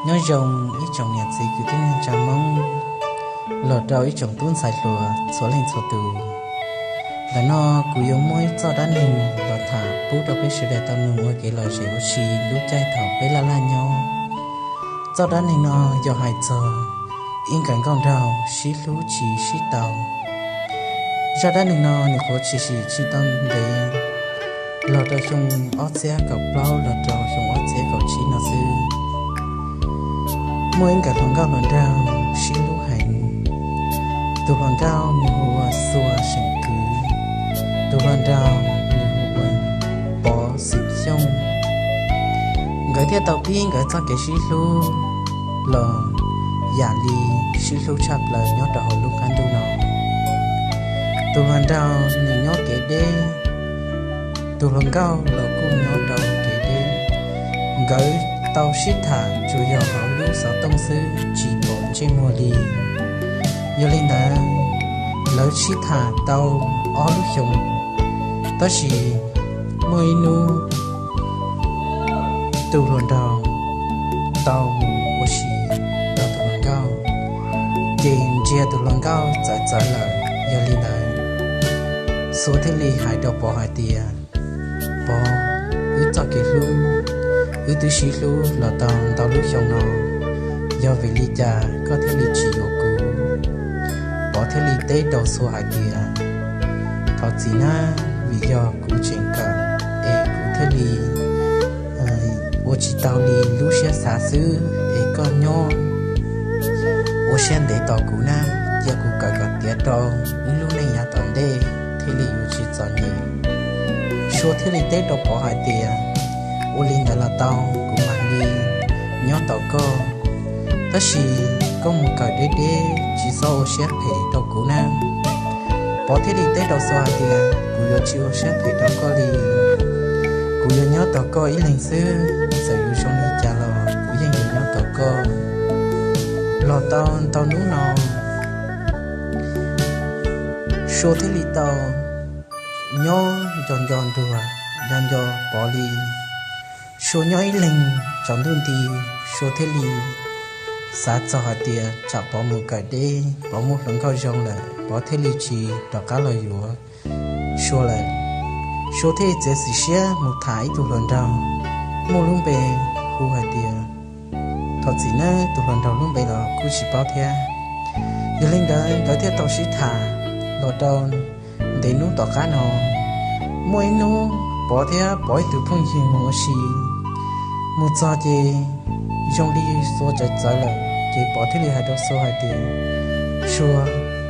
Nyob zoo ib tsoom niam txiv kwv tij neej tsa Hmoob, los rau ib tsoom tub ntxhais hluas txhua leej txhua tus. Ntawm no kuv yuav muab ib txoj dab neeg los tham pub rau peb sawv daws tau mloog ua kev lom zem ua si lub caij thaum peb laj laj nyob. Txoj dab neeg no yog hais txog ib nkawm nkauj nraug sib hlub tsis sib tau. Zaj dab neeg no nws qhuav tshwm sim tsis tau ntev, los rau xyoo ob txhiab kaum plaub los rau xyoo ob txhiab kaum tsib no xwb. Muaj ib nkawm hluas nkauj hluas nraug sib hlub heev. Tus hluas nkauj nws hu ua Xua Seem Kwv, tus hluas nraug nws hu ua Pov Xwm Xyooj. Nkawd thiaj tau pib nkawd txoj kev sib hlub los yam li sib hlub tshaj plaws nyob rau hauv lub qab ntuj no. Tus hluas nraug nws nyob kev deb, tus hluas nkauj los kuj nyob rau kev deb. Nkawd tau sib tham tsuas yog hauv lub xov tooj xwb tsis pom ntsej muag li. Yog li ntawd, lawv sib tham tau ob lub xyoos, tab sis muaj ib hnub tus hluas nraug tau mus ua si rau tus hluas nkauj, ces ntsia tus hluas nkauj txawv txawv lawm. Yog li ntawd, Xua thiaj li hais rau Pov hais tias, Pov, wb txoj kev hlub, wb twb sib hlub los tau ntau lub xyoo no, yog vim li cas koj thiaj li tsis yuav kuv? Pov thiaj li teb rau Xua hais tias, Thov txim nawb, vim yog kuv tseem kawm es kuv thiaj li ua tsis tau li lub siab xav xwb, es koj nyob ua siab ntev tos kuv nawb, cia kuv kawm kom tiav rau wb lub neej yav tom ntej thiaj li yuav tsis txom nyem. Sua thiaj li teb rau Pov hais tias, Ua li ntawd los tau, kuv mam li nyob tos koj, tab sis koj mus kawm deb deb, tsis txhob ua siab phem rau kuv nawb. Pov thiaj li teb rau Xua hais tias, Kuv yuav tsis ua siab phem rau koj li, kuv yuav nyob tos koj ib leeg xwb, txawm yuav zoo li cas los kuv yeej yuav nyob tos koj. Los tau ntau hnub no, Sua thiaj li tau nyob nco nco nruas, nco nco Pov li. Sua nyob ib leeg tsaus ntuj nti, Sua thiaj li xav txog hais tias tsam Pov mus kawm deb, Pov muaj hluas nkauj zoo lawm, Pov thiaj li tsis rov qab los yuav Sua lawm. Sua thiaj li txiav txim siab mus tham ib tug hluas nraug muaj lub npe hu hais tias, thov txim nawb, tus hluas nraug lub npe los kuj tsis paub thiab. Yog li ntawd nkawd thiaj tau sib tham los rau ntev hnub tom qab no. Muaj ib hnub Pov thiab Pov ib tug phooj ywg mus ua si, mus txog ces zoo li Sua txawv txawv lawm, ces Pov thiaj li hais rau Sua hais tias, Sua,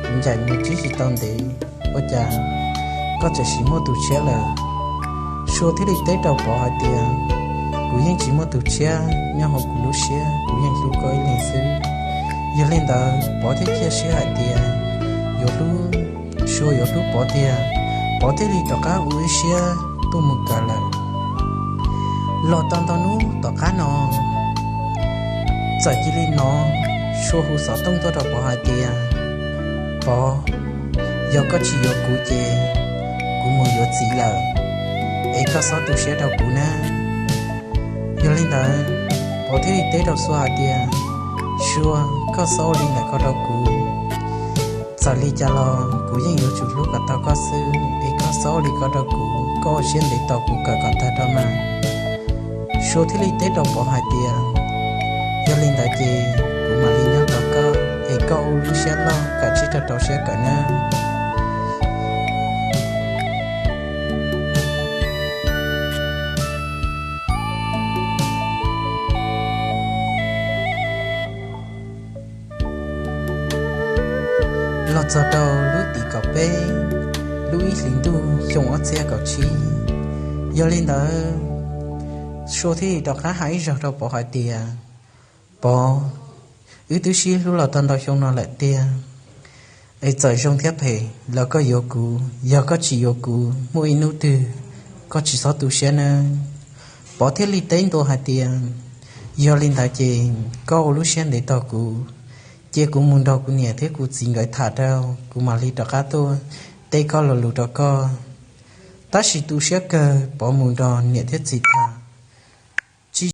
kuv ncaim mus tsis tau ntev, ua cas koj txawm sim muaj tus tshiab lawm? Sua thiaj li teb rau Pov hais tias, Kuv yeej tsis muaj tus tshiab, nyob hauv kuv lub siab kuv yeej hlub koj ib leeg xwb. Yog li ntawd Pov thiaj cia siab hais tias yuav hlub, Sua yuav hlub Pov tiag, Pov thiaj li rov qab ua ib siab tuaj mus kawm lawm. Los tau ntau hnub tom qab no, txawm cia li hnov Sua hu xov tooj tuaj rau Pov hais tias, Pov, yog koj tsis yuav kuv ces kuv mus yuav txiv lawm, es koj txhob tu siab rau kuv nawb. Yog li ntawd, Pov thiaj li teb rau Sua hais tias, Sua, koj txhob ua li ntawd ko rau kuv. Txawm li cas los kuv yeej yuav tsum hlub kom tau koj xwb, es koj txhob ua li ko rau kuv, koj ua siab ntev tos kuv kawm kom tag rau mas. Sua thiaj li teb rau Pov hais tias, Yog li ntawd ces kuv mam li nyob tos koj, es koj ua lub siab loj, kav tsij rau rau siab kawm nawb. Los txog rau lub tim kaum peb, lub ib hlis ntuj xyoo ob txhiab kaum tsib, yog li ntawd, Sua thiaj li rov qab hais ib zaug rau Pov hais tias, Pov, wb twb sib hlub los tau ntau xyoo no lawm tiag, es txawm zoo thiab phem los koj yuav kuv, yog koj tsis yuav kuv muaj ib hnub twg koj tsis txhob tu siab nawb. Pov thiaj li teb ntua hais tias, Yog li ntawd ces koj ua lub siab ntev tos kuv, cia kuv mus nrog kuv niam thiab kuv txiv nkawd tham rau, kuv mam li rov qab tuaj teb koj lo lus rau koj. Tab sis tu siab kawg, Pov mus nrog niam thiab txiv tham